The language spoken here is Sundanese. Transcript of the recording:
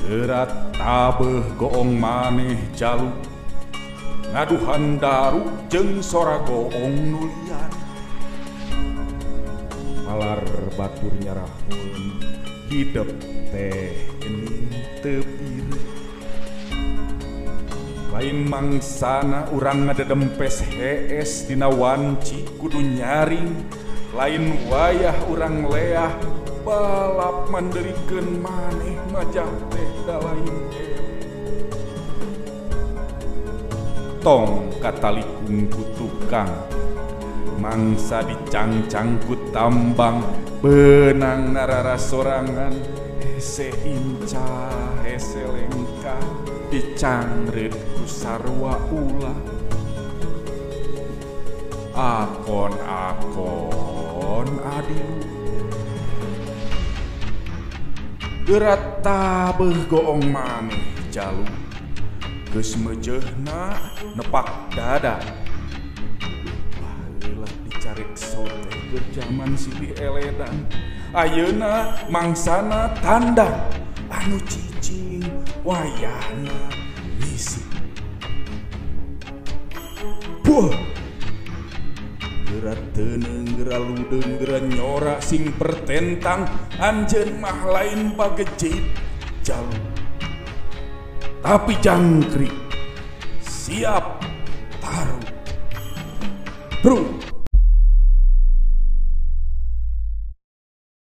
Geura tabeuh goong maneh jalu ngaduhan daru jeung sora goong nu liar. Malar batur nyarahun hidep teh geuning teu pireuk. Lain mangsana urang ngadedempes hees dina wanci kudu nyaring. Lain wayah urang leah balap manderikeun maneh majah teh da lain eleh. Tong katalikung ku tukang mangsa dicangcang ku tambang beunang narara sorangan hese incah hese lengkah dicangreut ku sarua ulah. Akon-akon adilu geura tabeuh goong maneh jalu geus meujeuhna nepak dada. Baheula dicarek sote keur jaman silih eledan ayeuna mangsana tandang anu cicing wayahna ngisi. Buah geura teuneung geura ludeung geura nyora sing pertentang anjeun mah lain bagejit jalu tapi jangkrik siap taruh. Bro.